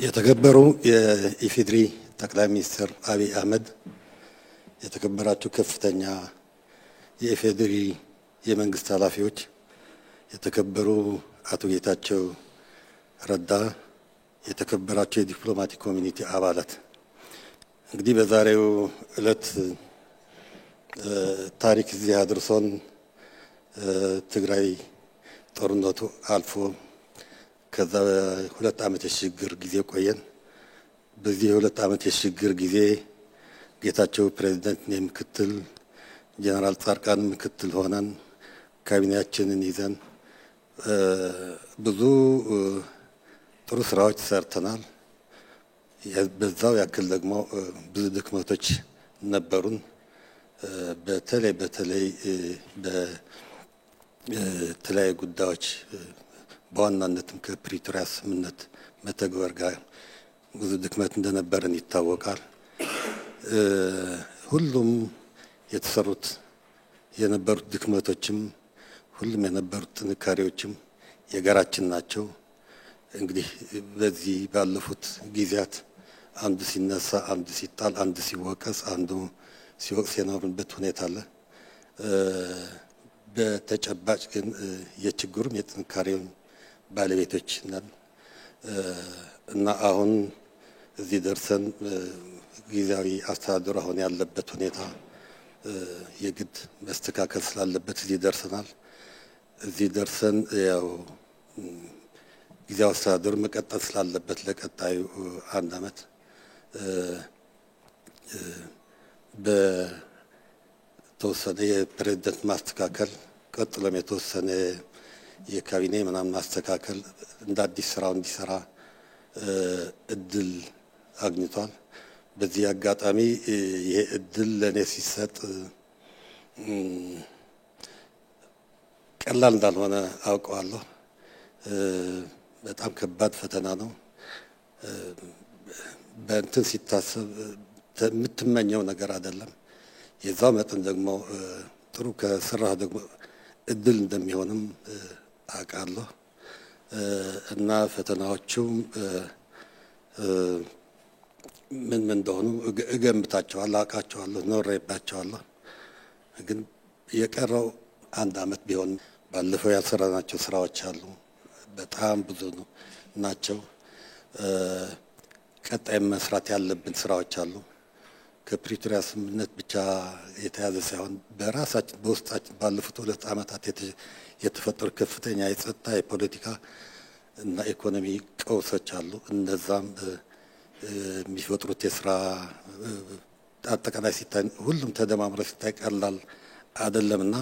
የተከበሩ የኢፌዴሪ ጠቅላይ ሚኒስትር አብይ አህመድ፣ የተከበራችሁ ከፍተኛ የኢፌዴሪ የመንግስት ኃላፊዎች፣ የተከበሩ አቶ ጌታቸው ረዳ፣ የተከበራችሁ የ diplomatic community አባላት፣ እንግዲህ በዛሬው ዕለት ታሪክ እዚህ አድርሶን ትግራይ ጦርነቱ አልፎ ከዛ 2 ዓመት የሽግግር ጊዜ ቆየን። በዚህ የ2 ዓመት የሽግግር ጊዜ ጌታቸው ፕሬዚደንት፣ እኔ ምክትል፣ ጀነራል ጻድቃን ምክትል ሆነን ካቢኔያችንን ይዘን ብዙ ጥሩ ስራዎች ሰርተናል። በዛው ያክል ደግሞ ብዙ ድክመቶች ነበሩን። በተለይ በተለይ በተለያዩ ጉዳዮች በዋናነትም ከፕሪቶሪያ ስምምነት መተግበር ጋር ብዙ ድክመት እንደነበረን ይታወቃል። ሁሉም የተሰሩት የነበሩት ድክመቶችም ሁሉም የነበሩት ጥንካሬዎችም የጋራችን ናቸው። እንግዲህ በዚህ ባለፉት ጊዜያት አንዱ ሲነሳ፣ አንዱ ሲጣል፣ አንዱ ሲወቀስ፣ አንዱ ሲወቅስ የኖርንበት ሁኔታ አለ። በተጨባጭ ግን የችግሩም የጥንካሬውም ባለቤቶች ነን እና አሁን እዚህ ደርሰን ጊዜያዊ አስተዳደሩ አሁን ያለበት ሁኔታ የግድ መስተካከል ስላለበት እዚህ ደርሰናል። እዚህ ደርሰን ያው ጊዜያዊ አስተዳደሩ መቀጠል ስላለበት ለቀጣዩ አንድ ዓመት በተወሰነ የፕሬዝደንት ማስተካከል፣ ቀጥሎም የተወሰነ የካቢኔ ምናምን ማስተካከል እንደ አዲስ ስራው እንዲሰራ እድል አግኝቷል። በዚህ አጋጣሚ ይሄ እድል ለእኔ ሲሰጥ ቀላል እንዳልሆነ አውቀዋለሁ። በጣም ከባድ ፈተና ነው። በእንትን ሲታሰብ የምትመኘው ነገር አይደለም። የዛው መጠን ደግሞ ጥሩ ከሰራህ ደግሞ እድል እንደሚሆንም አውቃለሁ እና ፈተናዎቹም ምን ምን እንደሆኑ እገምታቸዋለሁ፣ አውቃቸዋለሁ፣ ኖሬባቸዋለሁ። ግን የቀረው አንድ ዓመት ቢሆን ባለፈው ያልሰራናቸው ስራዎች አሉ። በጣም ብዙ ናቸው። ቀጣይ መስራት ያለብን ስራዎች አሉ። ከፕሪቶሪያ ስምምነት ብቻ የተያዘ ሳይሆን በራሳችን በውስጣችን ባለፉት 2 ዓመታት የተፈጠሩ ከፍተኛ የጸጥታ፣ የፖለቲካ እና ኢኮኖሚ ቀውሶች አሉ። እነዛም የሚፈጥሩት የስራ አጠቃላይ ሲታይ ሁሉም ተደማምሮ ሲታይ ቀላል አይደለምና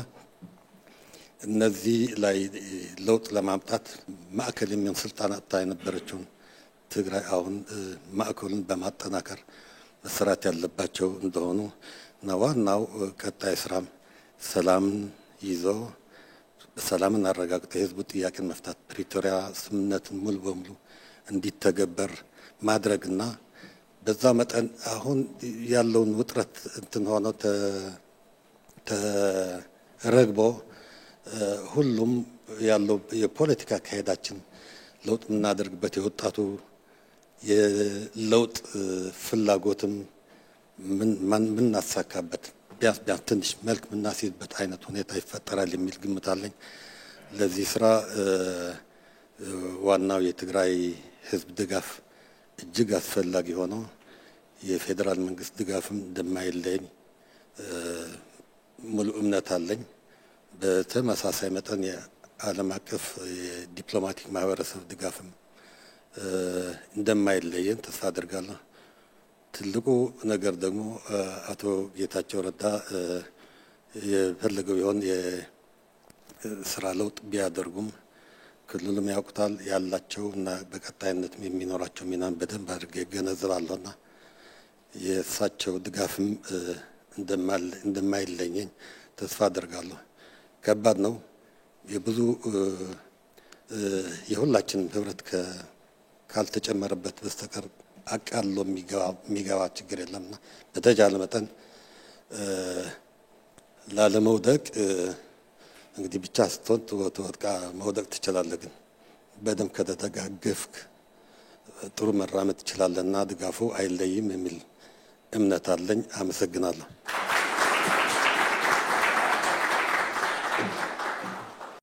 እነዚህ ላይ ለውጥ ለማምጣት ማዕከል የሚሆን ስልጣን አጥታ የነበረችውን ትግራይ አሁን ማዕከሉን በማጠናከር መሰራት ያለባቸው እንደሆኑ እና ዋናው ቀጣይ ስራም ሰላምን ይዞ ሰላምን አረጋግጦ የህዝቡ ጥያቄን መፍታት፣ ፕሪቶሪያ ስምምነትን ሙሉ በሙሉ እንዲተገበር ማድረግና በዛ መጠን አሁን ያለውን ውጥረት እንትን ሆኖ ተረግቦ ሁሉም ያለው የፖለቲካ አካሄዳችን ለውጥ የምናደርግበት፣ የወጣቱ የለውጥ ፍላጎትም ምናሳካበት፣ ቢያንስ ቢያንስ ትንሽ መልክ የምናስይዝበት አይነት ሁኔታ ይፈጠራል የሚል ግምት አለኝ። ለዚህ ስራ ዋናው የትግራይ ህዝብ ድጋፍ እጅግ አስፈላጊ ሆኖ የፌዴራል መንግስት ድጋፍም እንደማይለኝ ሙሉ እምነት አለኝ። በተመሳሳይ መጠን የዓለም አቀፍ የ diplomatic ማህበረሰብ ድጋፍም እንደማይለየን ተስፋ አድርጋለሁ። ትልቁ ነገር ደግሞ አቶ ጌታቸው ረዳ የፈለገው ቢሆን የስራ ለውጥ ቢያደርጉም ክልሉም ያውቁታል፣ ያላቸው እና በቀጣይነት የሚኖራቸው ሚናን በደንብ አድርጌ እገነዘባለሁና የእሳቸው ድጋፍም እንደማይለየኝ ተስፋ አደርጋለሁ። ከባድ ነው። የብዙ የሁላችንም ህብረት ካልተጨመረበት በስተቀር አቃሎ የሚገባ ችግር የለምና በተቻለ መጠን ላለመውደቅ፣ እንግዲህ ብቻ ስትሆን ትወድቃ መውደቅ ትችላለህ። ግን በደንብ ከተደጋገፍክ ጥሩ መራመድ ትችላለና ድጋፉ አይለይም የሚል እምነት አለኝ። አመሰግናለሁ።